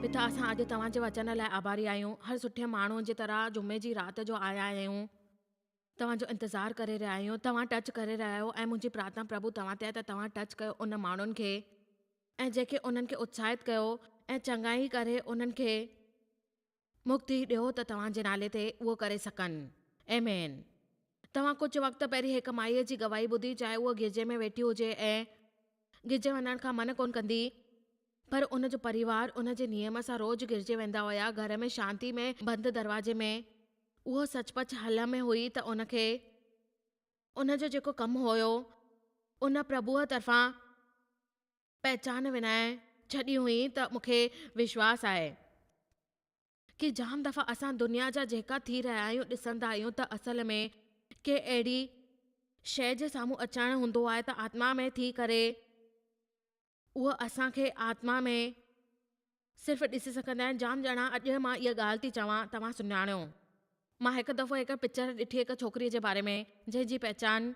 پتا اسان اڄ توهان جي وچن لاء آڀاري آهيون. هر سٺي ماڻهو جي طرح جمعي جي رات جو آيا آهيون. توهان جو انتظار ڪري رهيا آهيون. توهان ٽچ ڪري رهيا آهيو ۽ منهنجي پرارٿنا پرڀو توهان تي آهي ته توهان ٽچ ڪيو ان ماڻهن کي ۽ جيڪي انهن کي اتساهت ڪيو ۽ چڱائي ڪري انهن کي مڪتي ڏيو ته توهان جي نالي تي اهو ڪري سگهن. آمين. توهان ڪجهه وقت پهرين هڪ مائيء جي گواهي ٻڌي چاهي هوء گرجي ۾ ويٺي هجي ۽ گرجي وڃڻ کان منع ڪونه ڪندي پر ان جو پريوار ان جي نيم سان روز گرجي ويندا هيا گهر ۾ شانتي ۾ بند دروازي ۾ اهو سچ پچ هل ۾ هئي ته ان کي ان جو جيڪو ڪم هيو ان پرڀوء طرفان پهچان وڃائي ڇڏي هئي ته مون کي وشواس آهي ڪي جام دفعا اسان دنيا جا جيڪا ٿي رهيا آهيون ڏسندا آهيون ته اصل ۾ ڪي اهڙي شيء جي سامهون اچڻ هوندو آهي ته آتما ۾ ٿي ڪري اهو اسان کي آتما ۾ صرف ڏسي سگهندا آهن جام ڄڻا اڄ مان اها ڳالهه ٿي چوان توهان سڃاڻيو مان هڪ دفعو هڪ پڪچر ڏٺي هڪ ڇوڪري جي باري ۾ جنهن جي پهچان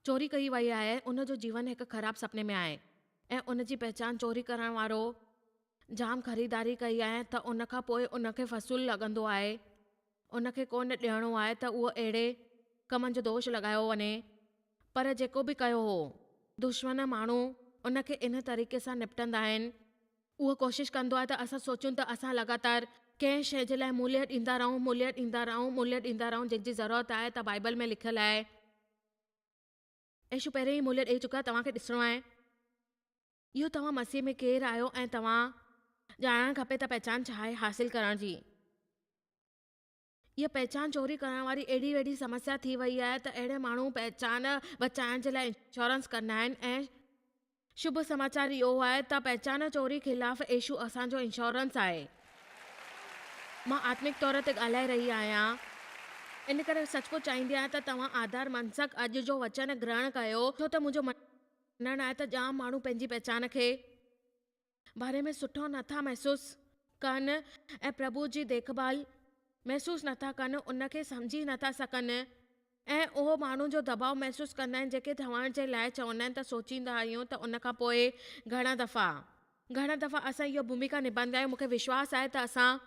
چوري ڪئي وئي آهي، ان جو جيون هڪ خراب سپني ۾ آهي ۽ ان جي پهچان چوري ڪرڻ وارو جام خريداري ڪئي آهي ته ان کان پوء ان کي فصول لڳندو آهي ان کي ڪونه ڏيڻو آهي ته اهو اهڙي ڪمن جو دوش لڳايو وڃي پر جيڪو به ڪيو هو دشمن ماڻهو ان کي ان طريقي سان نپٽندا آهن. اهو ڪوشش ڪندو آهي ته اسان سوچون ته اسان لڳاتار ڪنهن شيء جي لاء موليه ڏيندا رهون موليه ڏيندا رهون موليه ڏيندا رهون جنهن جي ضرورت آهي ته بائبل ۾ لکيل آهي. يسوع پهرين ئي موليه ڏيئي چڪو آهي، توهان کي ڏسڻو آهي. اهو توهان مسيح ۾ ڪير آهيو ۽ توهان ڄاڻڻ کپي ته پهچان ڇا آهي حاصل ڪرڻ جي. اها پهچان چوري ڪرڻ واري اهڙي وڏي سمسيا ٿي وئي آهي ته اهڙي ماڻهو پهچان بچائڻ جي لاء انشورنس ڪندا آهن ۽ شڀ سماچار اهو آهي ته پهچان چوري خلاف ايشو اسان جو انشورنس آهي. مان آتمڪ طور تي ڳالهائي رهي آهيان. ان ڪري سچ پچ چاهيندي آهيان ته توهان آڌار منسڪ اڄ جو وچن گرهڻ ڪيو ڇو ته منهنجو مڃڻ آهي ته جام ماڻهو پنهنجي پهچان کي باري ۾ سٺو نٿا محسوس ڪن ۽ پرڀو جي ديکڀال محسوس نٿا ڪن ان کي سمجهي نٿا سگهن. ۽ اهو ماڻهن جو دٻاء محسوس ڪندا آهن جيڪي ٺهڻ جي لاء چوندا آهن ته سوچيندا آهيون ته ان کان پوء گهڻا دفعا گهڻا دفعا اسان اهو ڀوميڪا نڀائيندا آهيون مون کي وشواس آهي ته اسان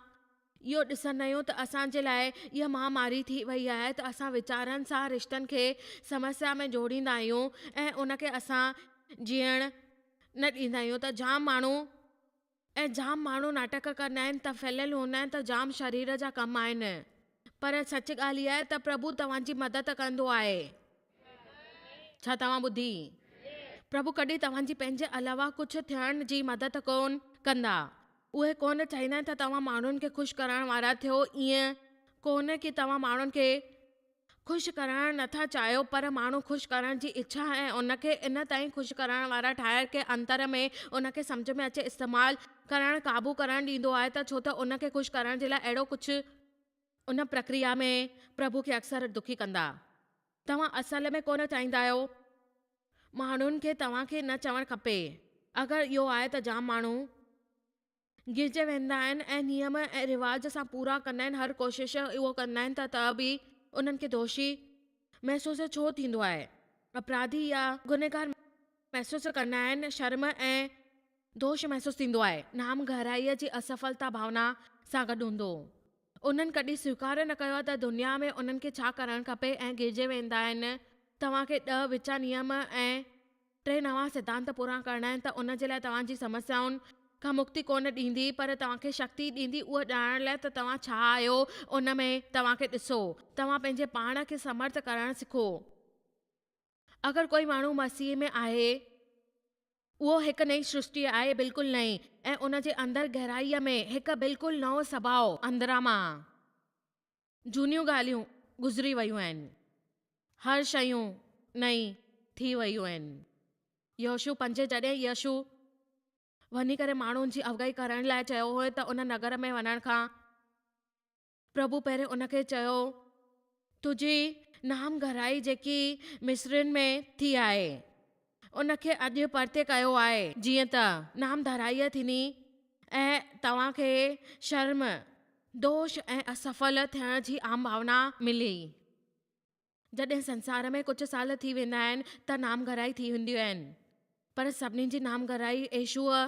اهو ڏسندا آهيون ته اسان جي لاء اها مهاماري ٿي وئي آهي ته اسان ويچارن سان رشتن کي سمسيا ۾ جوڙيندا آهيون ۽ ان کي اسان جيئڻ نه ڏيندا آهيون ته جام ماڻهو ۽ جام ماڻهو ناٽڪ ڪندا آهن ته ڦهليل هوندا آهن ته جام شرير جا ڪم آهن پر سچ ڳالهه اها آهي ته پرڀو توهان جي مدد ڪندو آهي. ڇا توهان ٻڌي؟ پرڀو ڪڏهن توهان جي پنهنجي علاوه ڪجهه ٿيڻ جي مدد ڪونه ڪندا. اهي ڪونه چاهيندا آهن ته توهان ماڻهن کي خوش ڪرڻ وارا ٿيو ائين ڪونه ڪي توهان ماڻهن کي خوش ڪرڻ نٿا چاهيو پر ماڻهو خوش ڪرڻ جي اڇا ۽ ان کي ان تائين خوش ڪرڻ وارا ٺاهڻ کي اندر ۾ ان کي سمجهه ۾ اچي استعمال ڪرڻ قابو ڪرڻ ڏيندو آهي ته ڇو ته ان کي خوش ڪرڻ جي لاء اهڙو ڪجهه ان پرڪريا ۾ پرڀو کي اڪثر دکي ڪندا. توهان اصل ۾ ڪونه چاهيندا آهيو ماڻهن کي توهان کي نه چوڻ کپي اگر اهو آهي ته جام ماڻهو. گهرجي ويندا آهن ۽ نيم ۽ رواج سان پورا ڪندا آهن هر ڪوشش اهو ڪندا آهن ته ته به انهن کي دوشي محسوس ڇو ٿيندو آهي اپراڌي يا گنهگار محسوس ڪندا آهن شرم ۽ دوش محسوس ٿيندو آهي. نام گهرائيء جي اسڦلتا ڀاونا سان گڏ هوندو انهن ڪڏهن سويڪار نه ڪيو آهي ته دنيا ۾ انهن کي ڇا ڪرڻ کپي ۽ گهرجي ويندا آهن توهان کي ڏهه وچان نيم ۽ ٽي نوان سڌانت پورا ڪرڻا آهن ته ان جي لاء توهان جي سمسيائن کان مڪتي ڪونه ڏيندي پر توهان کي شڪتي ڏيندي اهو ڄاڻڻ لاء ته توهان ڇا آهيو ان ۾ توهان کي ڏسو. توهان پنهنجي پاڻ کي سمرٿ ڪرڻ سکو. اگر ڪوئي ماڻهو مسيح ۾ آهي اهو هڪ نئين سرشٽي آهي بلڪل نئين ۽ ان جي اندر گهرائيء ۾ هڪ بلڪل نئون سڀاء اندران مان جهونيون ڳالهيون گذري ويون آهن، هر شيون نئين ٿي ويون آهن. يهوشوع پنج جڏهن يشوع وڃي ڪري ماڻهن جي اڳواڻي ڪرڻ لاء چيو هو ته ان نگر ۾ وڃڻ کان پرڀو پهرين ان کي چيو، تنهنجي نام گهرائي جيڪي مصرين ۾ ٿي آهي، ان کي اڄ پرتي ڪيو آهي، جيئن ته نام ڌرائيء ٿيندي ۽ توهان کي شرم، دوش ۽ اسڦل ٿيڻ جي عام ڀاونا ملي. جڏهن سنسار ۾ ڪجهه سال ٿي ويندا آهن ته نام گهرائي ٿي وينديون آهن، پر سڀني جي نام گهرائي يشوع.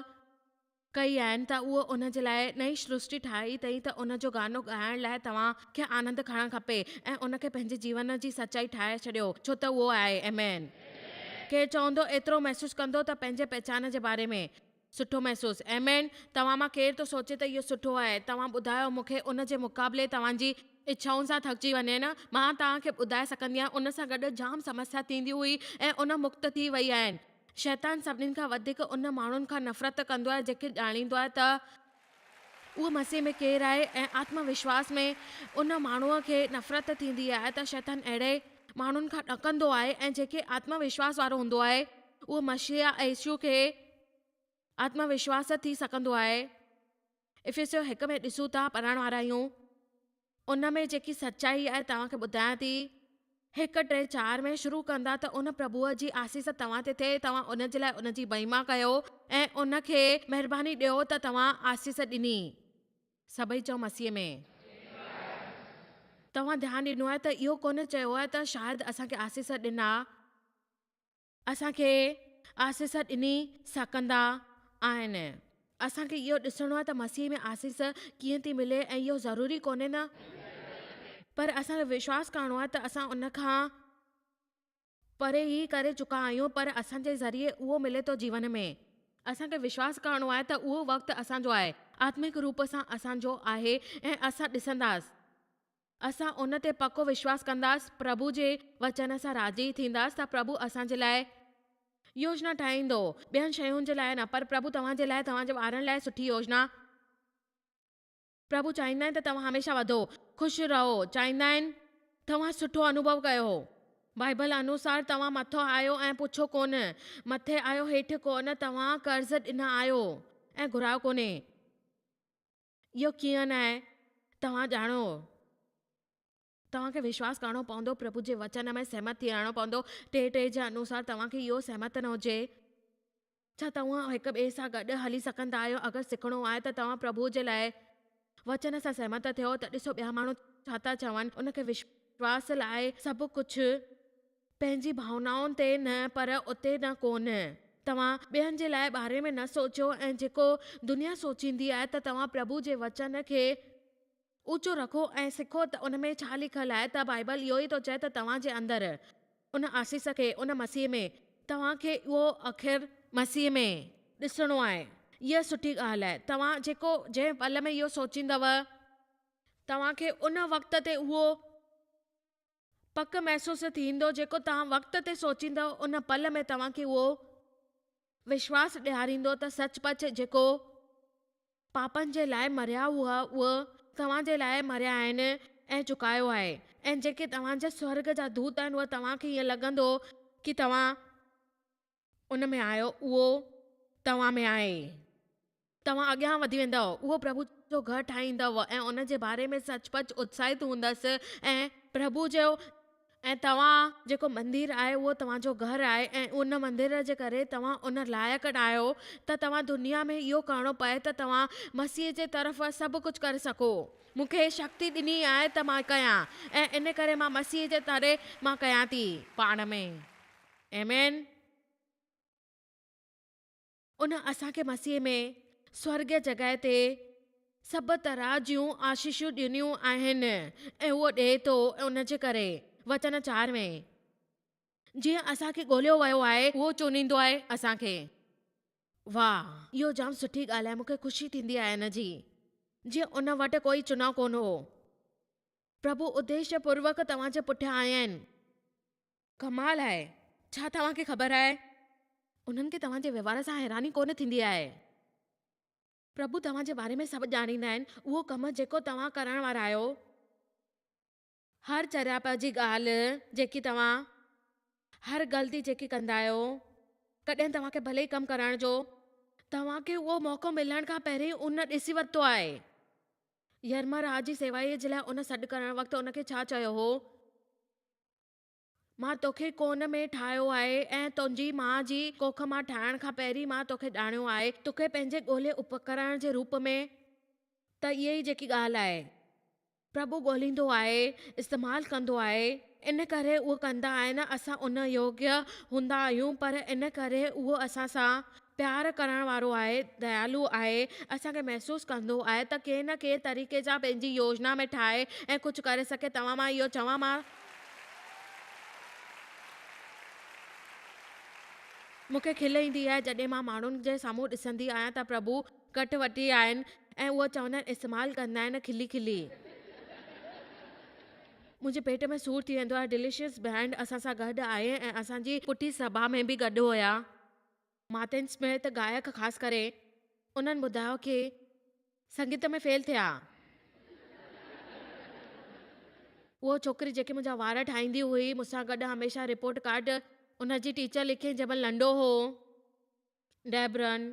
ڪئي آهن ته اهو ان جي لاء نئين سرشٽي ٺاهي اٿئي ته ان جو گانو ڳائڻ لاء توهان کي آنند کڻڻ کپي ۽ ان کي پنهنجي جيون جي سچائي ٺاهي ڇڏيو ڇو ته اهو آهي. آمين. ڪير چوندو ايترو محسوس ڪندو ته پنهنجي پهچان جي باري ۾ سٺو محسوس. آمين. توهان مان ڪير ٿو سوچي ته اهو سٺو آهي؟ توهان ٻڌايو مون کي ان جي مقابلي توهان جي اڇائن سان ٿڪجي وڃي نه. مان توهان کي ٻڌائي سگهندي آهيان ان سان گڏ جام سمسيا ٿيندي هئي ۽ ان مڪت ٿي وئي آهن. شيطان سڀني کان وڌيڪ ان ماڻهن کان نفرت ڪندو آهي جيڪي ڄاڻيندو آهي ته اهو مسيح ۾ ڪير آهي ۽ آتم وشواس ۾ ان ماڻهوء کي نفرت ٿيندي آهي ته شيطان اهڙي ماڻهن کان ڏڪندو آهي ۽ جيڪي آتم وشواس وارو هوندو آهي اهو مسيح يسوع کي آتم وشواس ٿي سگهندو آهي. افسيو هڪ ۾ ڏسون ٿا پڙهڻ وارا آهيون. ان ۾ جيڪي سچائي آهي توهان کي ٻڌايان ٿي. هڪ ٽي چار ۾ شروع ڪندا ته ان پرڀوء جي آسيس توهان تي ٿئي، توهان ان جي لاء ان جي مهما ڪيو ۽ ان کي مهرباني ڏيو ته توهان آسيس ڏني. سڀئي چئو مسيح ۾. توهان ڌيان ڏنو آهي ته اهو ڪونه چيو آهي ته شايد اسان کي آسيس ڏنا. اسان کي آسيس ڏني سگهندا آهن. اسان کي اهو ڏسڻو آهي ته مسيح ۾ آسيس ڪيئن ٿي ملي ۽ اهو ضروري ڪونهي نه پر اسان کي وشواس ڪرڻو آهي ته اسان ان کان پري ئي ڪري چڪا آهيون پر اسان جي ذريعي اهو ملي ٿو جيون ۾. اسان کي وشواس ڪرڻو آهي ته اهو وقت اسان جو آهي، آتمڪ روپ سان اسان جو آهي ۽ اسان ڏسنداس. اسان ان تي پڪو وشواس ڪنداس، پرڀو جي وچن سان راضي ٿينداس ته پرڀو اسان جي لاء يوجنا ٺاهيندو، ٻين شين جي لاء نه، پر پرڀو توهان جي لاء، توهان جي ٻارن لاء سٺي يوجنا. پرڀو چاهيندا آهن ته توهان هميشه وڌو، خوش رهو، چاهيندا آهن توهان سٺو انوڀو ڪيو. بائبل انوسار توهان مٿو آهيو ۽ پڇو ڪونه، مٿي آهيو هيٺ ڪونه، توهان قرض ڏنا آهيو ۽ گهرايو ڪونهي. اهو ڪيئن نه آهي، توهان ڄاڻو. توهان کي وشواس ڪرڻو پوندو، پرڀو جي وچن ۾ سهمت ٿي رهڻو پوندو. ٽي ٽي جي انوسار توهان کي اهو سهمت نه هجي. ڇا توهان هڪ ٻئي سان گڏ هلي سگهندا آهيو؟ اگر سکڻو آهي ته توهان پرڀو جي لاء وچن سان سهمت ٿيو ته ڏسو ٻيا ماڻهو ڇا ٿا چون. ان کي وشواس لاء سڀ ڪجهه پنهنجي ڀاونائن تي نه پر اتي نه ڪونه. توهان ٻين جي لاء باري ۾ نه سوچيو ۽ جيڪو دنيا سوچيندي آهي ته توهان پرڀو جي وچن کي اوچو رکو ۽ سکو ته ان ۾ ڇا لکيل آهي ته بائيبل اهو ئي ٿو چئي ته توهان جي اندر ان آسيس کي ان مسيح ۾ توهان کي اهو اکر مسيح ۾ ڏسڻو آهي. اها سٺي ڳالهه آهي. توهان جيڪو جنهن پل ۾ اهو سوچيندؤ توهان کي ان وقت تي اهو پڪ محسوس ٿيندو جيڪو توهان وقت تي سوچيندؤ ان پل ۾ توهان کي اهو وشواس ڏياريندو ته سچ پچ جيڪو پاپن جي لاء مريا هئا اهي توهان جي لاء مريا آهن ۽ چڪايو آهي ۽ جيڪي توهان جا سورڳ جا دوت آهن اهي توهان کي ائين لڳندو ڪي توهان ان ۾ آهيو اهو توهان ۾ آهي. توهان اڳيان وڌي ويندؤ، اهو پرڀو جو گهر ٺاهيندؤ ۽ ان جي باري ۾ سچ پچ اتساهت هوندس ۽ پرڀو جو ۽ توهان جيڪو مندر آهي اهو توهان جو گهر آهي ۽ ان مندر جي ڪري توهان ان لائق آهيو ته توهان دنيا ۾ اهو ڪرڻو پئي ته توهان مسيح جي طرف سڀ ڪجهه ڪري سگهو. مون کي شڪتي ڏني آهي ته مان ڪيان ۽ ان ڪري مان مسيح جي تري مان ڪيان ٿي. پاڻ ۾. آمين. ان اسان کي مسيح ۾ سورڳيه جڳهه تي سڀ طرح جون آشيشون ڏنيون آهن ۽ اهو ڏئي ٿو ان جي ڪري وچن چار ۾ جيئن اسان کي ڳوليو ويو آهي اهو چونيندو آهي اسان کي. واهه اهو جام سٺي ڳالهه آهي مون کي خوشي ٿيندي آهي ان جي جيئن ان وٽ ڪوئي چناء ڪونه هو. پرڀو اديشيه پوروڪ توهان جي پٺيان آيا آهن. ڪمال آهي! ڇا توهان کي خبر آهي؟ انهن کي توهان جي وهنوار سان حيراني ڪونه ٿيندي آهي. پرڀو توهان جي باري ۾ سڀ ڄاڻيندا آهن، اهو ڪم جيڪو توهان ڪرڻ وارا آهيو. هر چريائپ جي ڳالهه جيڪي توهان، هر غلطي جيڪي ڪندا آهيو، ڪڏهن توهان کي ڀلي ڪم ڪرڻ جو. توهان کي اهو موقعو ملڻ کان پهرين ان ڏسي ورتو آهي. يرمياه جي سيوائيء جي لاء ان سڏ ڪرڻ وقت ان کي ڇا چيو هو؟ مان توکي ڪون ۾ ٺاهيو آهي ۽ تنهنجي ماء جي ڪوک مان ٺاهڻ کان پهرين مان توکي ڄاڻيو آهي. توکي پنهنجي ڳولي اپڪرڻ جي روپ ۾. ته اها ئي جيڪي ڳالهه آهي. پرڀو ڳوليندو آهي، استعمال ڪندو آهي. ان ڪري اهو ڪندا آهن. اسان ان يوگيه هوندا آهيون، پر ان ڪري اهو اسان سان. پيار ڪرڻ وارو آهي، ديالو آهي، اسان کي محسوس ڪندو آهي ته ڪنهن نه ڪنهن طريقي جا پنهنجي يوجنا ۾ ٺاهي ۽ ڪجهه ڪري سگهي توهان مان اهو چوان مان مون کي کل ايندي آهي جڏهن مان ماڻهن جي سامهون ڏسندي آهيان ته پرڀو ڪٽ وٺي آهن ۽ اهو چوندا آهن استعمال ڪندا آهن کلي کلي. منهنجي پيٽ ۾ سور ٿي ويندو آهي. ڊليشس بينڊ اسان سان گڏ آهي ۽ اسان جي پٺي سڀا ۾ به گڏ هيا. مارٽن سمٿ گائڪ خاص ڪري انهن ٻڌايو ڪي سنگيت ۾ فيل ٿيا. اهو ڇوڪري جيڪي منهنجا وار ٺاهيندي هئي مون سان گڏ هميشه رپورٽ ڪارڊ ان جي ٽيچر لکي جنهن مهل ننڍو هو. ڊيبرن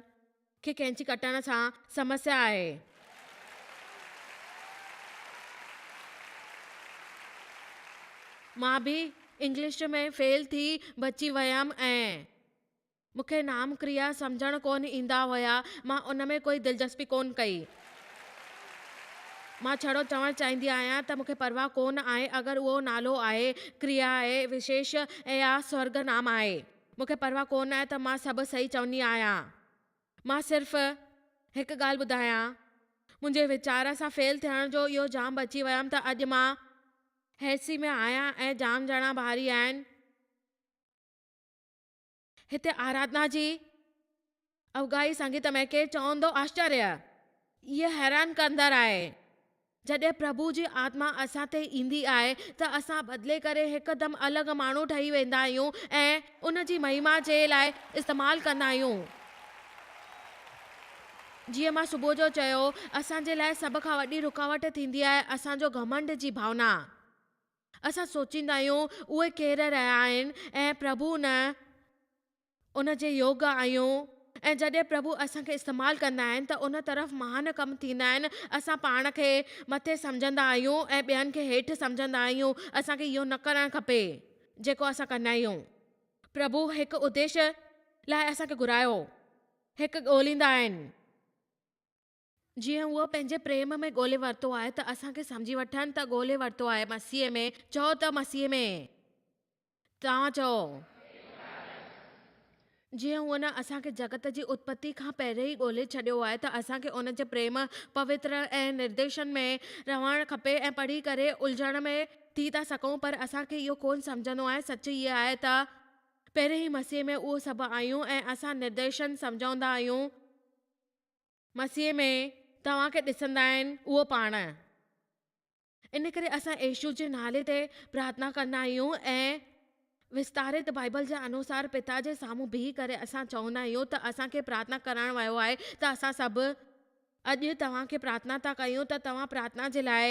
کي ڪينچي ڪٽڻ سان سمسيا آهي. مان به انگلش ۾ فيل ٿي بچي ويم ۽ مون کي نام ڪريا سمجهڻ ڪونه ايندا هيا. مان ان ۾ ڪوئي دلچسپي ڪونه ڪئي. مان ڇڙو چوڻ چاهيندي آهيان ته مون کي پرواهه ڪونه آهي اگر اهو نالو آهي، ڪريا آهي، وشيش يا سورڳ نام آهي. مون کي پرواهه ڪونه آهي ته مان سڀ صحيح چوندي آهيان. مان صرف هڪ ڳالهه ٻڌايان، منهنجي ويچار سان فيل ٿيڻ جو اهو جام بچي ويم ته اڄ مان هيسي ۾ آهيان ۽ جام ڄڻا ڀاري آهن. هتي آراڌنا جي اوگاهي سنگيت ۾ ڪير چوندو آشچريه! اهي حيران ڪندڙ آهي. جڏهن پرڀو جي آتما اسان تي ايندي آهي ته اسان بدلي ڪري هڪدم الڳ ماڻهو ٺهي ويندا آهيون ۽ ان جي مهما جي لاء استعمال ڪندا آهيون. جيئن مان صبح جو چيو، اسان جي لاء سڀ کان وڏي رڪاوٽ ٿيندي آهي اسان جو گهمنڊ جي ڀاونا. اسان سوچيندا آهيون اهي ڪير رهيا آهن ۽ پرڀو نه ان جي يوگ آهيون ۽ جڏهن پرڀو اسان کي استعمال ڪندا آهن ته ان طرف مهان ڪم ٿيندا آهن اسان پاڻ کي مٿي سمجهندا آهيون ۽ ٻين کي هيٺ سمجهندا آهيون اسان کي اهو نه ڪرڻ کپي جيڪو اسان ڪندا آهيون پرڀو هڪ اديش لاء اسان کي گهرايو هڪ ڳوليندا آهن. جيئن هو پنهنجي پريم ۾ ڳولي ورتو آهي ته اسان کي سمجهي وٺن ته ڳولي ورتو آهي مسيح ۾، چئو ته مسيح ۾. توهان چئو. جيئن هن اسان کي جڳت جي اتپتي کان پهرين ئي ڳولي ڇڏيو آهي ته اسان کي ان جي پريم، پوتر ۽ نرديشن ۾ رهڻ کپي ۽ پڙهي ڪري الجهڻ ۾ ٿي ٿا سگهون پر اسان کي اهو ڪونه سمجهندو آهي سچ هيء آهي ته پهرين ئي مسيح ۾ اهو سڀ آهيون ۽ اسان نرديشن سمجهندا آهيون. مسيح ۾ توهان کي ڏسندا آهن اهو پاڻ. ان ڪري اسان يسوع جي نالي تي پرارٿنا ڪندا آهيون ۽ وستارت بائبل جي انوسار پتا جي سامهون بيهي ڪري اسان چوندا آهيون ته اسان کي پرارٿنا ڪرڻ ويو آهي ته اسان سڀ اڄ توهان کي پرارٿنا ٿا ڪيون ته توهان پرارٿنا جي لاء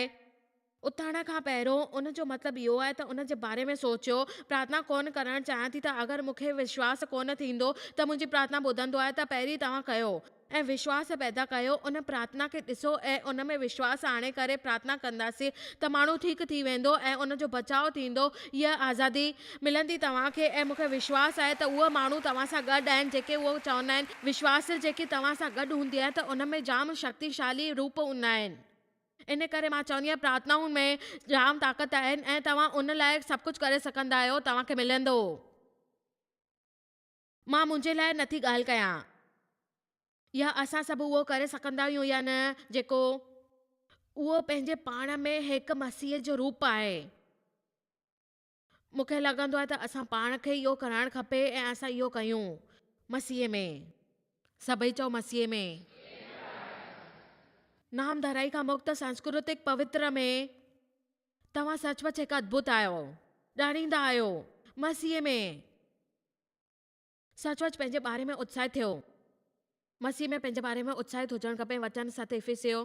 اٿڻ کان پهريون ان جو مطلب اهو آهي ته ان جي باري ۾ سوچيو. پرارٿنا ڪونه ڪرڻ چاهيان ٿي ته اگر مون کي وشواس ڪونه ٿيندو ته منهنجي پرارٿنا ٻڌندو آهي ته پهرين توهان ڪيو ۽ وشواس پيدا ڪيو ان پرارٿنا کي ڏسو ۽ ان ۾ وشواس آڻي ڪري پرارٿنا ڪنداسين ته ماڻهو ٺيڪ ٿي ويندو ۽ ان جو بچاء ٿيندو اها آزادي ملندي توهان کي ۽ مون کي وشواس آهي ته اهي ماڻهو توهان سان گڏ آهن جيڪي اهو چوندا آهن وشواس جيڪي توهان سان گڏ هوندي آهي ته ان ۾ جام شڪتيشالي روپ هوندا آهن. ان ڪري مان چوندي آهيان پرارٿنائن ۾ جام طاقت آهي ۽ توهان ان لاء سڀ ڪجهه ڪري سگهندا آهيو توهان کي ملندو. مان منهنجي لاء نٿي ڳالهه ڪيان يا اسان سڀ اهو ڪري سگهندا آهيون يا نه جيڪو اهو پنهنجي پاڻ ۾ هڪ مسيح جو روپ آهي. مون کي لڳندو آهي ته اسان پاڻ کي اهو ڪرائڻ کپي ۽ اسان اهو ڪيون. مسيح ۾. سڀئي چئو مسيح ۾. نام ڌرائي کان مڪت سانسڪرتڪ پوتر ۾. توهان سچ پچ هڪ ادڀت آهيو. ڏاڙهيندا آهيو. مسيح ۾. سچ پچ پنهنجي باري ۾ اتساهت ٿيو. مسيح ۾ پنهنجي باري ۾ اتساهت هجڻ کپي وچن ست افسيو.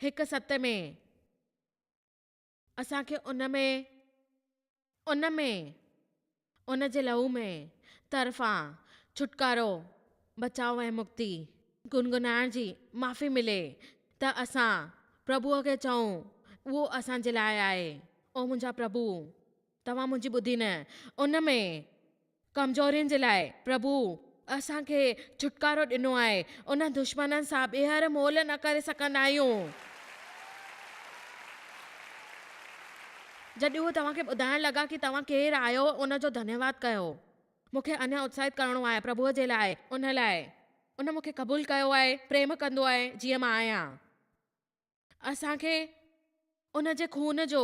هڪ ست ۾، اسان کي ان ۾، ان ۾، ان جي لهو ۾، طرفان، ڇوٽڪارو، بچاء ۽ مڪتي، گنگنائڻ جي معافي ملي ته اسان پرڀوء کي چئون، اهو اسان جي لاء آهي، او منهنجا پرڀو، توهان منهنجي ٻڌي نه، ان ۾. ڪمزورين جي لاء پرڀو اسان کي ڇوٽڪارو ڏنو آهي، انهن دشمنن سان ٻيهر مول نه ڪري سگهندا آهيون. جڏهن هو توهان کي ٻڌائڻ لڳا ڪي توهان ڪير آهيو، ان جو ڌنيواد ڪيو. مون کي اڃا اتساهت ڪرڻو آهي پرڀوء جي لاء، ان لاء. ان مون کي قبول ڪيو آهي، پريم ڪندو آهي، جيئن مان آهيان. اسان کي ان جي خون جو،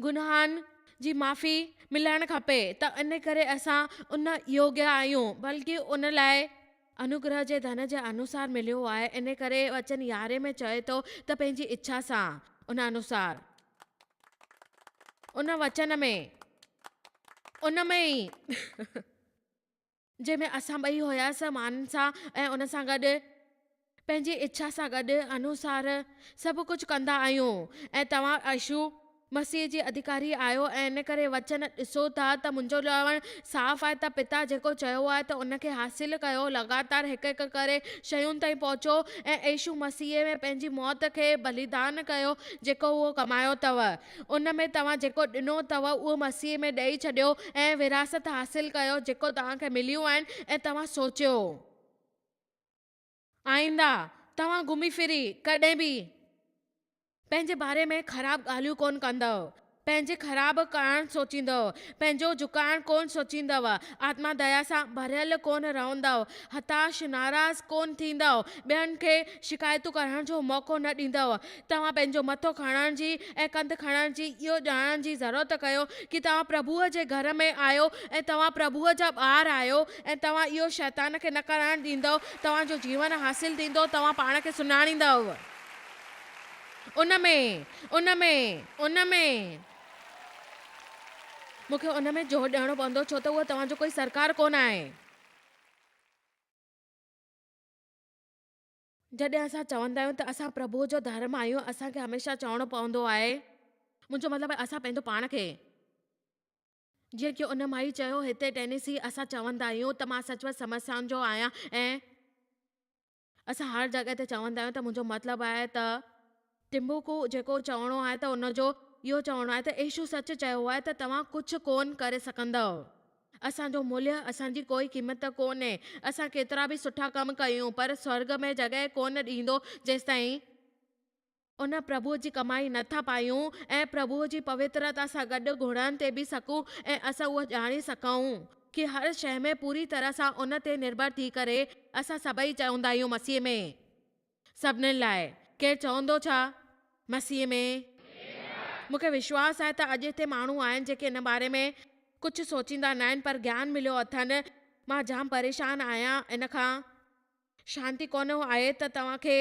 گناهن جي معافي ملڻ کپي ته ان ڪري اسان ان يوگيه آهيون، بلڪ ان لاء انوگره جي ڌن جي انوسار مليو آهي، ان ڪري وچن يارهين ۾ چئي ٿو ته پنهنجي اڇا سان، ان انوسار. ان وچن ۾، ان ۾ ئي، جنهن ۾ اسان ٻئي هياس مان سان ۽ ان سان گڏ پنهنجي اڇا سان گڏ انوسار سڀ ڪجهه ڪندا آهيون ۽ توهان يسوع مسيح جي اڌڪاري آهيو ۽ ان ڪري وچن ڏسو ٿا ته منهنجو چوڻ صاف آهي ته پتا جيڪو چيو آهي ته ان کي حاصل ڪيو، لڳاتار هڪ هڪ ڪري شين تائين پهچو ۽ يسوع مسيح ۾ پنهنجي موت کي بليدان ڪيو جيڪو اهو ڪمايو اٿو. ان ۾ توهان جيڪو ڏنو اٿو اهو مسيح ۾ ڏئي ڇڏيو ۽ وراثت حاصل ڪيو جيڪو توهان کي مليون آهن ۽ توهان سوچيو. آئنده توهان گهمي ڦري ڪڏهن به پنهنجي باري ۾ خراب ڳالهيون ڪونه ڪندؤ، پنهنجي خراب ڪرڻ سوچيندؤ، پنهنجو جهڪائڻ ڪونه سوچيندؤ، آتما ديا سان ڀريل ڪونه رهندؤ، هتاش، ناراض، ڪونه ٿيندؤ، ٻين کي شڪايتون ڪرڻ جو موقعو نه ڏيندؤ. توهان پنهنجو مٿو کڻڻ جي ۽ ڪنڌ کڻڻ جي اهو ڄاڻڻ جي ضرورت ڪيو ڪي توهان پرڀوء جي گهر ۾ آهيو ۽ توهان پرڀوء جا ٻار آهيو ۽ توهان اهو شيطان کي نه ڪرڻ ڏيندؤ، توهان جو جيون حاصل ٿيندو، توهان پاڻ کي سڃاڻيندؤ. ان ۾، ان ۾، ان ۾. مون کي ان ۾ زور ڏيڻو پوندو ڇو ته اهو توهان جو ڪوئي سرڪار ڪونه آهي. جڏهن اسان چوندا آهيون ته اسان پرڀوء جو ڌرم آهيون، اسان کي هميشه چوڻو پوندو آهي، منهنجو مطلب آهي اسان پنهنجو پاڻ کي. جيئن ڪي ان مائي چيو، هتي ٽينيسي اسان چوندا آهيون ته مان سچ پچ سمسيائن جو آهيان ۽ اسان هر جڳهه تي چوندا آهيون ته منهنجو مطلب آهي ته ٽمبوڪو جيڪو چوڻو آهي ته ان جو اهو چوڻو آهي ته يسوع سچ چيو آهي ته توهان ڪجهه ڪونه ڪري سگهندؤ. اسان جو موليه اسان جي ڪوئي قيمت ڪونهي. اسان ڪيترا به سٺا ڪم ڪيون پر سورڳ ۾ جڳهه ڪونه ڏيندو جيستائين ان پرڀوء جي ڪمائي نه ٿا پايون ۽ پرڀوء جي پوترتا سان گڏ گهڙڻ تي به سڪون ۽ اسان اهو ڄاڻي سگهون ڪي هر شيء ۾ پوري طرح سان ان تي نرڀر ٿي ڪري اسان سڀئي چوندا آهيون مسيح ۾. سڀنين لاء. ڪير چوندو ڇا؟ مسيح ۾. مون کي وشواس آهي ته اڄ هتي ماڻهو آهن جيڪي ان باري ۾ ڪجهه سوچيندا ناهن پر گيان مليو اٿن. مان جام پريشان آهيان ان کان. شانتي ڪونه آهي ته توهان کي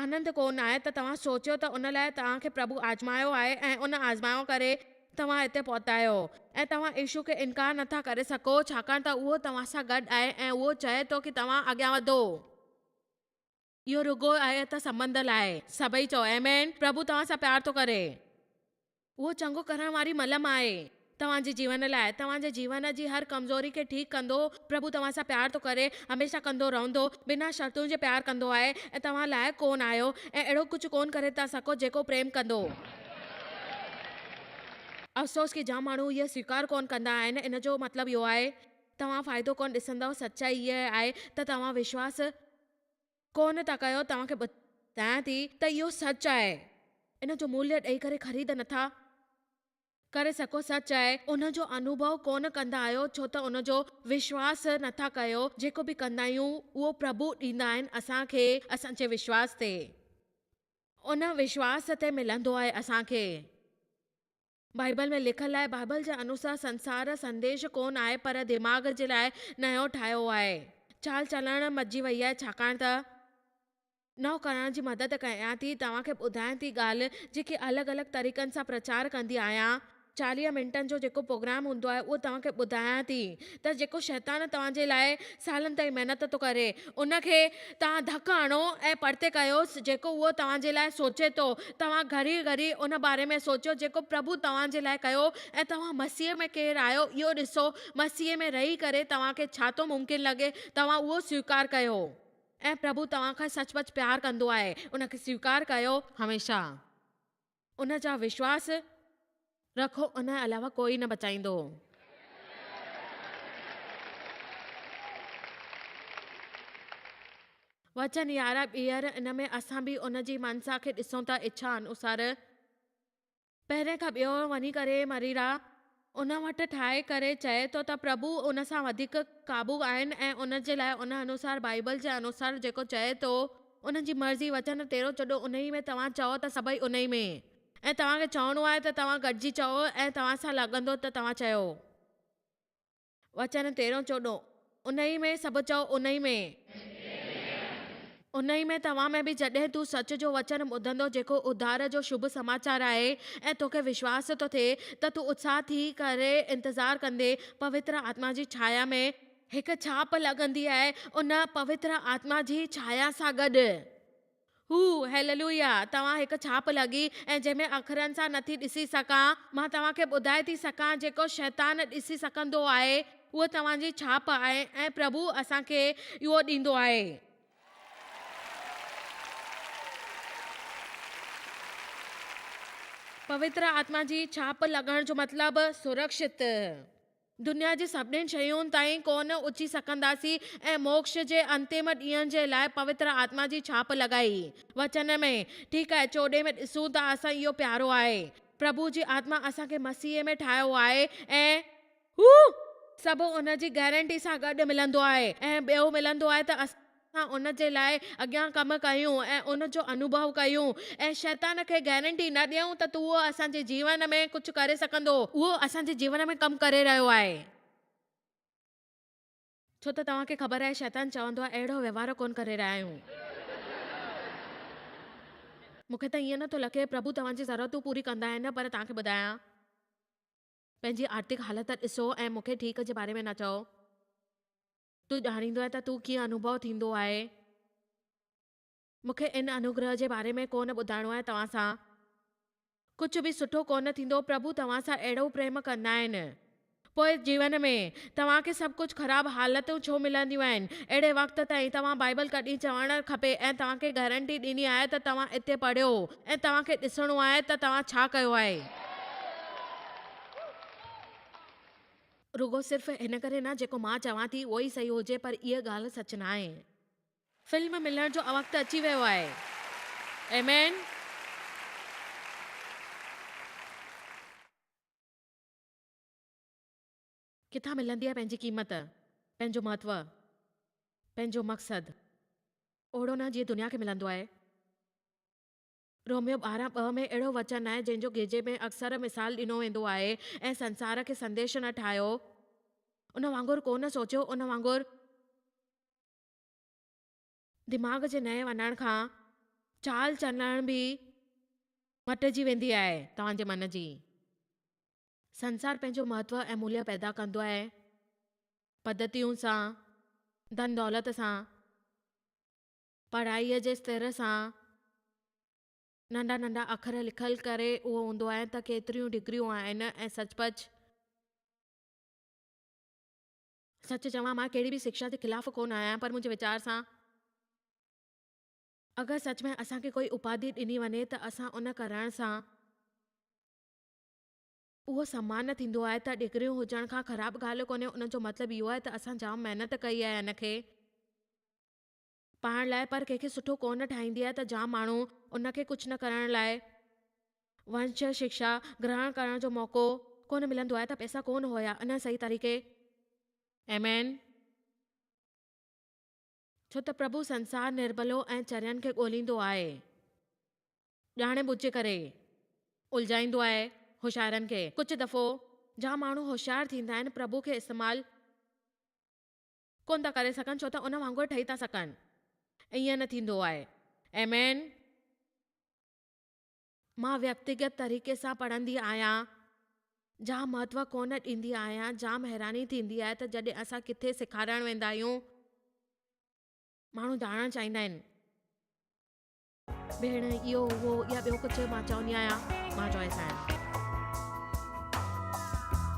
آنند ڪونه آهي ته توهان سوچيو ته ان لاء توهان کي پرڀو آزمايو آهي ۽ ان آزمايو ڪري توهان هتي پهتا آهيو ۽ توهان يسوع کي انڪار نٿا ڪري سگهو ڇاڪاڻ ته اهو توهان سان گڏ آهي ۽ اهو چئي ٿو ڪي توهان اڳيان وڌو. اهو رڳو آهي ته سنٻنڌ لاء. سڀئي چئو آمين. پرڀو توهان سان پيار ٿو ڪري. اهو چڱو ڪرڻ واري ملم آهي توهان جي جيون لاء. توهان جي جيون جي هر ڪمزوري کي ٺيڪ ڪندو. پرڀو توهان سان پيار ٿو ڪري، هميشه ڪندو رهندو، بنا شرطن جي پيار ڪندو آهي ۽ توهان لائق ڪونه آهيو ۽ اهڙو ڪجهه ڪونه ڪري ٿا سگهو جيڪو پريم ڪندو. افسوس ڪي جام ماڻهو اهي سويڪار ڪونه ڪندا آهن. ان جو مطلب اهو آهي توهان فائدو ڪونه ڏسندؤ. سچائي هيء آهي ته توهان وشواس ڪونه ٿا ڪيو توهان کي ٻڌايان ٿي ته اهو سچ آهي ان جو موليه ڏئي ڪري خريد نٿا ڪري سگهو سچ آهي ان جو انوڀو ڪونه ڪندا آهيو ڇو ته ان جو وشواس نٿا ڪيو جيڪو به ڪندا آهيون اهو پرڀو ڏيندا آهن اسان کي اسان جي وشواس تي ان وشواس تي ملندو آهي اسان کي. بائيبل ۾ لکيل آهي، بائيبل جي انوسار سنسار سنديش ڪونه آهي پر دماغ جي لاء نيو ٺاهيو آهي. چال چلڻ مٽجي وئي آهي ڇاڪاڻ ته نئون ڪرڻ جي مدد ڪيان ٿي توهان کي ٻڌايان ٿي ڳالهه جيڪي الڳ الڳ طريقن سان پرچار ڪندي آهيان 40 منٽن جو جيڪو پروگرام هوندو آهي اهو توهان کي ٻڌايان ٿي ته جيڪو شيطان توهان جي لاء سالن تائين محنت ٿو ڪري، ان کي توهان ڌڪ هڻو ۽ پرتي ڪيوس، جيڪو اهو توهان جي لاء سوچي ٿو. توهان گهري گهري ان باري ۾ سوچيو جيڪو پرڀو توهان جي لاء ڪيو ۽ توهان مسيح ۾ ڪير آهيو اهو ڏسو. مسيح ۾ رهي ڪري توهان کي ڇا ٿو ممڪن لڳي، توهان اهو سويڪار ڪيو. ۽ پرڀو توهان کان سچ پچ پيار ڪندو آهي، ان کي سويڪار ڪيو. هميشه ان جا وشواس رکو ان جي علاوه ڪوئي نه بچائيندو. وچن يارا ٻيهر ان ۾ اسان به ان جي منسا کي ڏسون ٿا اڇا انوسار پهرين کان ٻيو وڃي ڪري مريرا. ان وٽ ٺاهي ڪري چئي ٿو ته پرڀو ان سان وڌيڪ قابو آهن ۽ ان جي لاء ان انوسار بائيبل جي انوسار جيڪو چئي ٿو ان جي مرضي وچن تيرو چڏو انهي ۾ توهان چئو ته سڀئي انهي ۾ ۽ توهان کي چوڻو آهي ته توهان گڏجي چئو ۽ توهان سان لڳندو ته توهان چيو. وچن تيرهون چوڏهون، انهي ۾ سڀ چئو انهي ۾. انهي ۾ توهان ۾ به جڏهن تون سچ جو وچن ٻڌندو جيڪو اڌار جو شڀ سماچار آهي ۽ توکي وشواس ٿو ٿئي ته تون اتساهه ٿي ڪري انتظار ڪندي پوتر آتما جي ڇايا ۾ هڪ ڇاپ لڳندي آهي ان پوتر آتما جي ڇايا سان گڏ. هو، هيللويا! توهان هڪ ڇاپ لڳي ۽ جنهن ۾ اکرن سان نٿي ڏسي سگهان، مان توهان کي ٻڌائي ٿي سگهان جيڪو شيطان ڏسي سگهندو آهي، اهو توهان جي ڇاپ آهي ۽ پرڀو اسان کي اهو ڏيندو آهي. پوتر آتما جي ڇاپ لڳڻ جو مطلب سرڪشت. دنيا جي سڀني شين تائين ڪونه اچي سگهنداسين ۽ موڪش جي انتم ڏينهن جي لاء پوتر آتما جي ڇاپ لڳائي. وچن ۾، ٺيڪ آهي، چوڏهين ۾ ڏسون ته اسان اهو پيارو آهي. پرڀو جي آتما اسان کي مسيح ۾ ٺاهيو آهي ۽. هو سڀ ان جي گئرنٽي سان گڏ ملندو آهي ۽ ٻيو ملندو آهي ته اسان. اسان ان جي لاء اڳيان ڪم ڪيون ۽ ان جو انوڀو ڪيون ۽ شيطان کي گئرنٽي نه ڏيون ته اهو اسان جي جيون ۾ ڪجهه ڪري سگهندو. اهو اسان جي جيون ۾ ڪم ڪري رهيو آهي. ڇو ته توهان کي خبر آهي شيطان چوندو آهي اهڙو وهنوار ڪونه ڪري رهيا آهيون. مون کي ته ائين نه ٿو لڳي پرڀو توهان جي ضرورتون پوري ڪندا آهن پر توهان کي ٻڌايان. پنهنجي آرٿڪ حالت ڏسو ۽ مون کي ٺيڪ جي باري ۾ نه چئو. تون ڄاڻيندو آهين ته تون ڪيئن انوڀو ٿيندو آهي. مون کي ان انوگره جي باري ۾ ڪونه ٻڌائڻو آهي توهان سان. ڪجهه به سٺو ڪونه ٿيندو پرڀو توهان سان اهڙو پريم ڪندا آهن. پوء جيون ۾ توهان کي سڀ ڪجهه خراب حالتون ڇو ملنديون آهن؟ اهڙي وقت تائين توهان بائيبل ڪڏهن چوڻ کپي ۽ توهان کي گارنٽي ڏني آهي ته توهان اتي پڙهيو ۽ توهان کي ڏسڻو آهي ته توهان ڇا ڪيو آهي. رڳو صرف هن ڪري نه جيڪو مان چوان ٿي اهو ئي صحيح هجي پر اها ڳالهه سچ ناهي. فلم ملڻ جو وقت اچي ويو آهي. آمين. ڪٿان ملندي آهي پنهنجي قيمت، پنهنجو مهتو، پنهنجو مقصد. اوهڙو نه جيئن دنيا کي ملندو آهي. روميو 12 ٻه ۾ اهڙو وچن آهي جنهن جو گرجي ۾ اڪثر مثال ڏنو ويندو آهي ۽ سنسار کي سنديش نه ٺاهيو ان وانگر ڪونه سوچيو ان وانگر دماغ جي نئين وڃڻ کان چال چلڻ به مٽجي ويندي آهي توهان جي من جي. سنسار پنهنجو مهتو ۽ موليه پيدا ڪندو آهي پڌتيون سان ڌن دولت سان. پڙهائيء جي استر سان ننڍا ننڍا اکر لکيل ڪري اهو هوندو آهي ته ڪيتريون ڊگريون آهن ۽ سچ پچ سچ چوان مان ڪهڙي به شڪشا جي خلاف ڪونه آهيان پر منهنجي ويچار سان اگر سچ ۾ اسان کي ڪوئي اپاڌي ڏني وڃي ته اسان ان ڪرڻ سان اهو سمان نه ٿيندو آهي ته ڊگريون هجڻ کان خراب ڳالهه ڪونهي ان جو مطلب اهو آهي ته اسان جام محنت ڪئي آهي ان کي پاڻ لاء پر ڪنهن کي سٺو ڪونه ٺاهيندي آهي ته جام ماڻهو ان کي ڪجهه نه ڪرڻ لاء ونش شڪشا گرهڻ ڪرڻ جو موقعو ڪونه ملندو آهي ته پئسا ڪونه هيا ان صحيح طريقي آمين. ڇو ته پرڀو سنسار نربلو ۽ چرين کي ڳوليندو آهي. ڄاڻي ٻجهي ڪري الجهائيندو آهي هوشيارن کي. ڪجهه دفعو جام ماڻهو هوشيار ٿيندا آهن پرڀو کي استعمال. ڪونه ٿا ڪري سگهن ڇو ته ان وانگر ٺهي ٿا سگهن ائين نه ٿيندو آهي آمين. مان ويڪتيگت طريقي سان پڙهندي آهيان جام مهتو ڪونه ڏيندي آهيان جام حيراني ٿيندي آهي ته جڏهن اسان ڪٿي سيکارڻ ويندا آهيون ماڻهو ڄاڻڻ چاهيندا آهن. ڀيڻ اهو اهو يا ٻيو ڪجهه مان چوندي آهيان مان چوائس آهيان.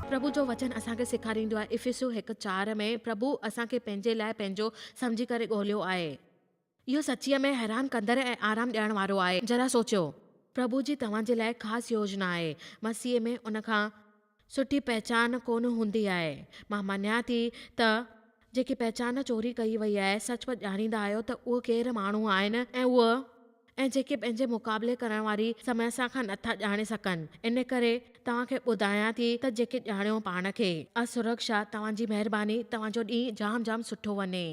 پرڀو جو وچن اسان کي سيکاريندو آهي افسيون 1:4 ۾ پرڀو اسان کي پنهنجي لاء پنهنجو سمجهي ڪري ڳوليو آهي. اهو سچيء ۾ حيران ڪندڙ ۽ آرام ڏيڻ وارو آهي. ذرا سوچيو، پرڀو جي توهان جي لاء خاص يوجنا آهي. مسيح ۾ ان کان سٺي پهچان ڪونه هوندي آهي. مان مڃان ٿي ته جيڪي پهچان چوري ڪئي وئي آهي، سچ پچ ڄاڻيندا آهيو ته اهي ڪير ماڻهو آهن ۽ اهي ۽ جيڪي پنهنجي مقابلي ڪرڻ واري سمسيا کان نٿا ڄاڻي سگهن. ان ڪري توهان کي ٻڌايان ٿي ته جيڪي ڄاڻيو پاڻ کي. اسرڪشا توهان جي مهرباني توهان جو ڏينهن جام جام سٺو وڃي.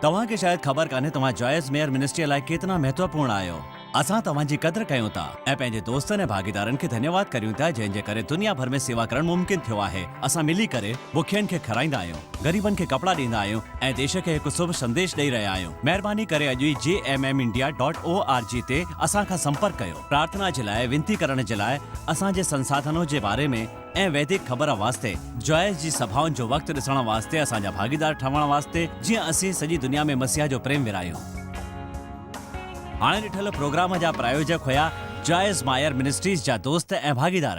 توهان کي شايد خبر ڪانهي توهان جوائس ميئر منسٽريء لاء ڪيتنا مهتوپورڻ آهيو. اسان توهان جي قدر ڪيون ٿا ۽ پنهنجي دوستن ۽ ڀاڳيدارن کي ڌنيواد ڪريون ٿا جنهن جي ڪري دنيا ڀر ۾ سيوا ڪرڻ ممڪن ٿيو آهي. اسان ملي ڪري بکين کي کارائيندا آهيون، غريبن کي ڪپڙا ڏيندا آهيون ۽ ديش کي هڪ شڀ سنديش ڏئي رهيا آهيون. مهرباني ڪري اڄ ئي J M M India dot O R G تي اسان کان سمپرڪ ڪيو. پرارٿنا جي لاء وينتي ڪرڻ جي لاء اسان جي سنساڌنو جي باري ۾ ۽ ويدڪ خبر واسطي جوائس جي سڀائن جو وقت ڏسڻ واسطي اسان جا ڀاڳيدار ٺهڻ واسطي جيئن اسين سڄي دنيا ۾ مسيح جو پريم ورهايون. هاڻي ڏٺل پروگرام جا پرايوجڪ هيا جوائس مائر منسٽريز جا دوست ۽ ڀاڳيدار.